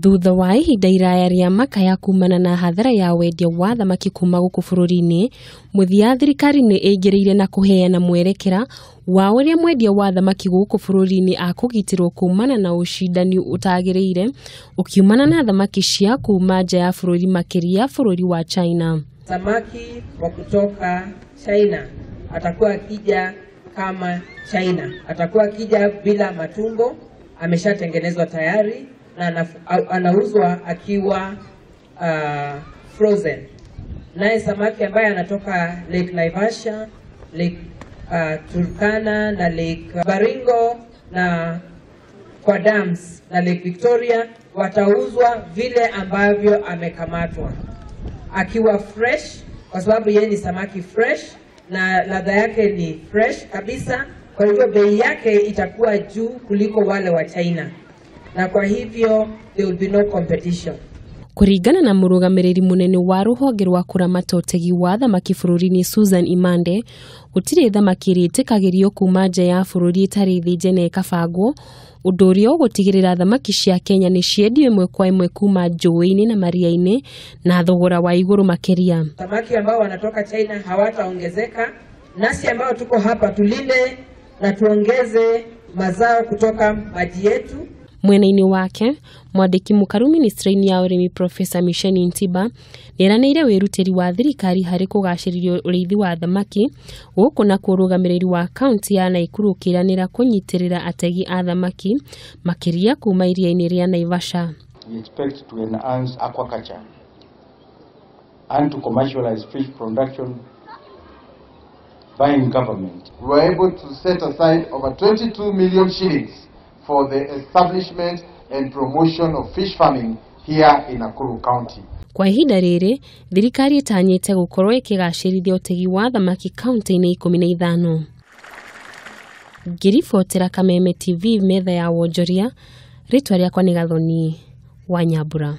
Thutha wa ihinda iraya rĩa makaya kumana na hathara ya wendia wa thamaki kuma gũkũ bũrũri-inĩ, mũthia thirikari nĩ ĩingĩrĩire na kũheana mwerekera wa ũrĩa mwendia wa thamaki gũkũ bũrũri-inĩ akũgitĩrwo kumana na ũcindani ũtagĩrĩire ũkiumana na thamaki cia kuma nja ya bũrũri makĩria bũrũri wa China. Samaki wa kutoka China atakuwa akija kama China, atakuwa akija bila matumbo, ameshatengenezwa tayari na anauzwa akiwa frozen. Naye samaki ambaye anatoka Lake Naivasha, Lake Turkana na Lake Baringo na kwa dams na Lake Victoria watauzwa vile ambavyo amekamatwa akiwa fresh, kwa sababu yeye ni samaki fresh na ladha yake ni fresh kabisa. Kwa hivyo bei yake itakuwa juu kuliko wale wa China, na kwa hivyo there will be no competition. Kũringana na mũrũgamĩrĩri mũnene wa rũhonge rwa kũramata ũtegi wa thamaki bũrũri-inĩ Susan Imande, gũtirĩ thamaki ĩrĩtĩkagĩrio kuma nja ya bũrũri ĩtarĩ thĩnje na ĩkabangwo, ũndũ ũrĩa ũgũtigĩrĩra thamaki cia Kenya nĩ ciendio ĩmwe kwa ĩmwe kuma njũĩ-inĩ na maria-inĩ na thogora wa igũrũ makĩria. Samaki ambao wanatoka China hawataongezeka, nasi ambao tuko hapa tulinde na tuongeze mazao kutoka maji yetu. Mwena-inĩ wake, mwandĩki mũkaru ministry-inĩ ya ũrĩmi Profesa Micheni Ntiba nĩeranĩire wĩrutĩri wa thirikari harĩ kũgacĩrithia ũrĩithi wa thamaki gũkũ na ũrũgamĩrĩri wa kaunti ya Nakuru ũkĩranĩra kũnyitĩrĩra ategi a thamaki makĩria kuma iria-inĩ rĩa Naivasha. We expect to enhance aquaculture and to commercialize fish production by government. We were able to set aside over 22 million shillings for the establishment and promotion of fish farming here in Nakuru County. Kwa ihinda rĩrĩ, thirikari ĩtanyĩte gũkorwo ĩkĩgacĩrithia ũtegi wa thamaki kaunti-inĩ 15. Ngĩribotera Kameme TV metha ya wonjoria, rĩtwa rĩakwa nĩ Gathoni wa Nyambura.